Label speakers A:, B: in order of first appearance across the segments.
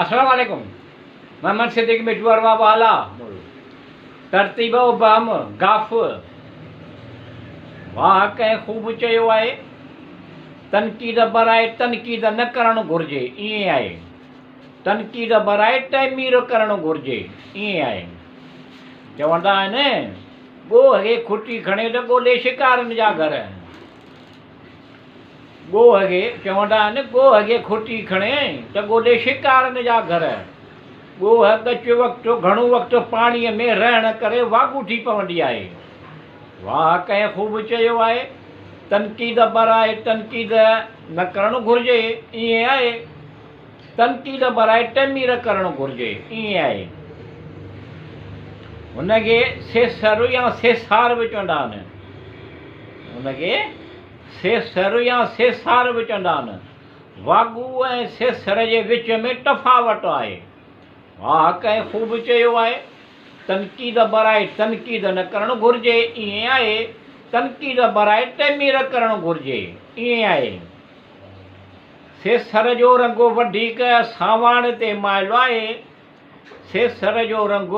A: السلام عليڪم محمد صديق مٺو ارباب اعليٰ ترتيب ابهم گاف واهه ڪنهن خوب چيو آهي تنقيد براء تنقيد نه ڪرڻ گهرجي ائين آهي تنقيد براء تعمير ڪرڻ گهرجي ائين آهي چوندا آهن ڳوهه کي کٽي کڻي ته ڳولي شڪارين جا گهر. ڳوهه کي چوندا آهن ڳوهه کي کٽي کڻي ته ڳولي شڪارين جا گهر. ڳوهه ڳچ وقت گهڻو وقت پاڻيء ۾ رهڻ ڪري واڳون ٿي پوندي آهي. واهه ڪنهن خوب چيو آهي، تنقيد براء تنقيد نه ڪرڻ گهرجي، ائين آهي. تنقيد براء تعمير ڪرڻ گهرجي، ائين آهي. هن کي سيسر يا سيسار به چوندا آهن. هن کي سيسر يا سيسار به چوندا آهن. واڳو ۽ سيسر جي وچ ۾ تفاوت آهي. واهه ڪنهن خوب چيو آهي، تنقيد براء تنقيد نه ڪرڻ گهرجي، ائين آهي. تنقيد براء تعمير ڪرڻ گهرجي، ائين آهي. سيسر جو رنگ وڌيڪ ساواڻ تي مائل آهي. سيسر جو رنگ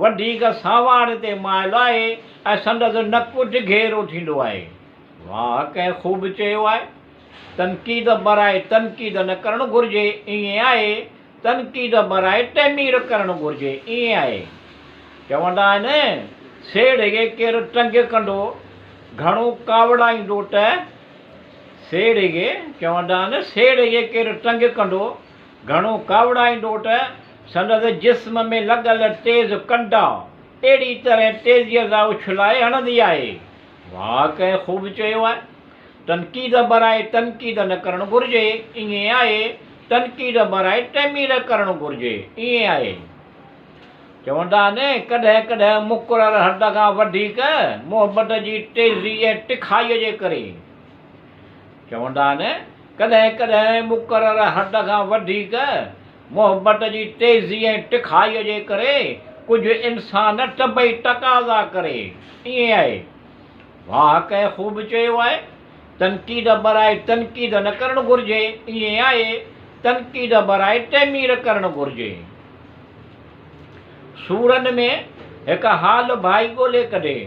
A: وڌيڪ ساواڻ تي مائل آهي ۽ سندس نڪ ڊگهيرو ٿيندو آهي. واهه ڪنهن خوب چيو آهي. تنقيد براء تنقيد نه ڪرڻ گهرجي، ائين آهي. تنقيد براء تعمير ڪرڻ گهرجي، ائين آهي. چوندا آهن، سيڙهه کي ڪير ٽنگ ڪندو، گهڻو ڪاوڙائيندو ته سيڙهه کي چوندا آهن، سيڙهه کي ڪير ٽنگ ڪندو، گهڻو ڪاوڙائيندو ته سندس جسم ۾ لڳل تيز ڪنڊا اهڙي طرح تيزيء سان اڇلائي هڻندي آهي. واهه ڪنهن خوب چيو آهي. تنقيد براء تنقيد نه ڪرڻ گهرجي، ائين آهي. تنقيد براء تعمير ڪرڻ گهرجي، ائين آهي. چوندا آهن، ڪڏهن ڪڏهن مقرر حد کان وڌيڪ محبت جي تيزي ۽ تکائيء جي ڪري. چوندا آهن، ڪڏهن ڪڏهن مقرر حد کان وڌيڪ محبت جي تيزي ۽ تکائيء جي ڪري ڪجهه انسان طبعي تقاضا ڪري. ائين آهي. واهه ڪنهن خوب چيو آهي، تنقيد براء تنقيد نه ڪرڻ گهرجي. ائين آهي، تنقيد براء تعمير ڪرڻ گهرجي. سورن ۾ هڪ حال ڀائي ڳولي ڪڍي.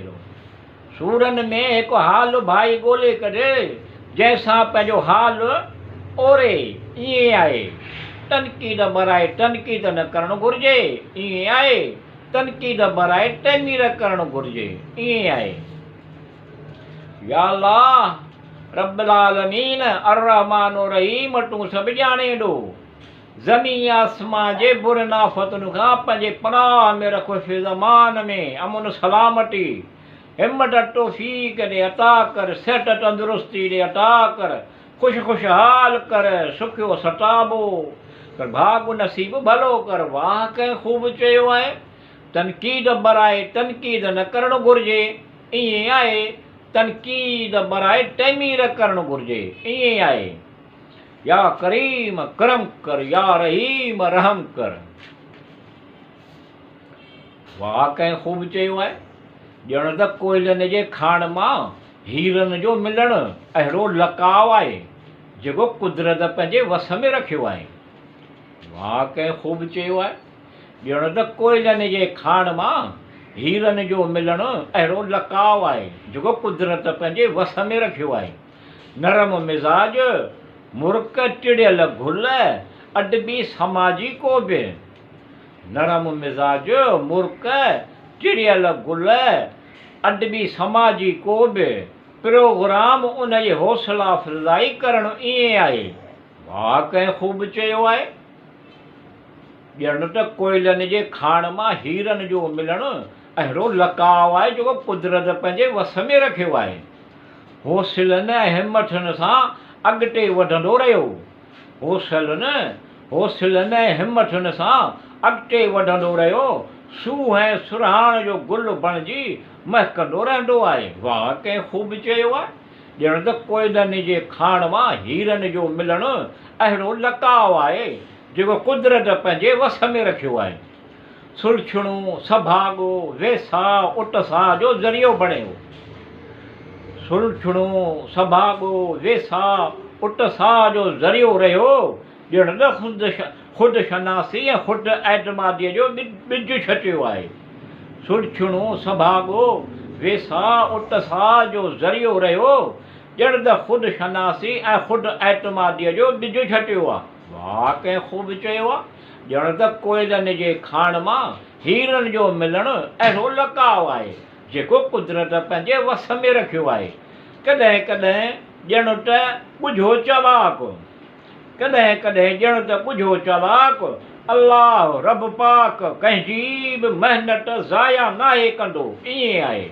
A: سورن ۾ هڪ حال ڀائي ڳولي ڪڍي، جنهن سان پنهنجو حال اوري. ائين آهي. تنقيد براء تنقيد نه ڪرڻ گهرجي. ائين آهي. تنقيد براء تعمير ڪرڻ گهرجي. ائين آهي. يا الله رب العالمين الرحمٰن الرحيم تون سڀ ڄاڻين ڏو. زمين آسمان جي برين آفتن کان پنهنجي پناهه ۾ رک حفظ امان ۾ امن سلامتي همت توفيق ڏي عطا ڪر صحت تندرستي ڏي عطا ڪر خوش خوشحال ڪر سکيو ستابو ڪر ڀاڳ نصيب ڀلو ڪر واهه ڪنهن خوب چيو آهي تنقيد براء تنقيد نه ڪرڻ گهرجي ائين آهي تنقيد براء تعمير ڪرڻ گهرجي ائين آهي. يا ڪريم ڪرم ڪر يا رحيم رحم ڪر. واهه ڪنهن خوب چيو آهي. ڄڻ ته ڪوئلن جي کاڻ مان هيرن جو ملڻ اهڙو لقاء آهي، جيڪو قدرت پنهنجي وس ۾ رکيو آهي. واهه ڪنهن خوب چيو آهي. ڄڻ ته ڪوئلن جي کاڻ مان هيرن جو ملڻ اهڙو لقاء آهي، جيڪو قدرت پنهنجي وس ۾ رکيو آهي. نرم مزاج، مرڪ ٽڙيل گل، ادبي سماجي ڪو به. نرم مزاج، مرڪ ٽڙيل گل، ادبي سماجي ڪو به پروگرام ان جي حوصلا افزائي ڪرڻ ائين آهي. واهه ڪنهن خوب چيو آهي. ڄڻ ته ڪوئلن جي کاڻ مان هيرن جو ملڻ اهڙو لقاء آهي جيڪو قدرت پنهنجي وس ۾ رکيو آهي. حوصلن ۽ همٿن سان اڳتي وڌندو رهيو. حوصلن حوصلن ۽ همٿن سان اڳتي وڌندو رهيو. سونهن ۽ سرهاڻ جو گل بڻجي مهڪندو رهندو آهي. واهه ڪنهن خوب چيو آهي. ڄڻ ته ڪوئلن جي کاڻ مان هيرن جو ملڻ اهڙو لقاء آهي، جيڪو قدرت پنهنجي وس ۾ رکيو آهي. سلڇڻو، سڀاڳو، ويساهه، اتساهه جو ذريعو بڻيو. سلڇڻو، سڀاڳو، ويساهه، اتساهه جو ذريعو رهيو. ڄڻ ته خود شناسي ۽ خود اعتماديء جو ٻج ڇٽيو آهي. سلڇڻو، سڀاڳو، ويساهه، اتساهه جو ذريعو رهيو، ڄڻ ته خود شناسي ۽ خود اعتماديء جو ٻج ڇٽيو آ. واهه ڪنهن خوب چيو آ، ڄڻ ته ڪوئلن جي کاڻ مان هيرن جو ملڻ اهڙو لقاء آهي، جيڪو قدرت پنهنجي وس ۾ رکيو آهي. ڪڏهن ڪڏهن ڄڻ ته ڳجهو چلاڪ، ڪڏهن ڪڏهن ڄڻ ته ڳجهو چلاڪ الله رب پاڪ ڪنهن جي به محنت ضايع ناهي ڪندو، ائين آهي.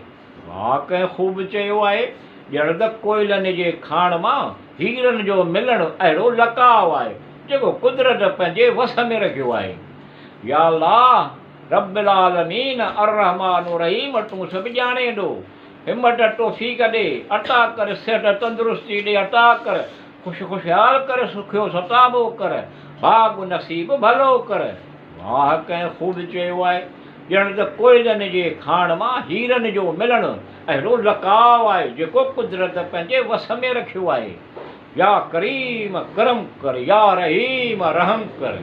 A: واهه ڪنهن خوب چيو آهي، ڄڻ ته ڪوئلن جي کاڻ مان هيرن جو ملڻ اهڙو لقاء آهي، جيڪو قدرت پنهنجي وس ۾ رکيو آهي. يا الله رب العالمين الرحمٰن الرحيم تون سڀ ڄاڻين ٿو، همت توفيق ڏي، عطا ڪر صحت تندرستي ڏي عطا ڪر، خوش خوشحال ڪر سکيو ستابو ڪر، ڀاڳ نصيب ڀلو ڪر. واهه ڪنهن خوب چيو آهي، ڄڻ ته ڪوئلن جي کاڻ مان هيرن جو ملڻ اهڙو لقاء آهي جيڪو قدرت پنهنجي وس ۾ رکيو آهي. يا ڪريم ڪرم ڪر يا رحيم رحم ڪر.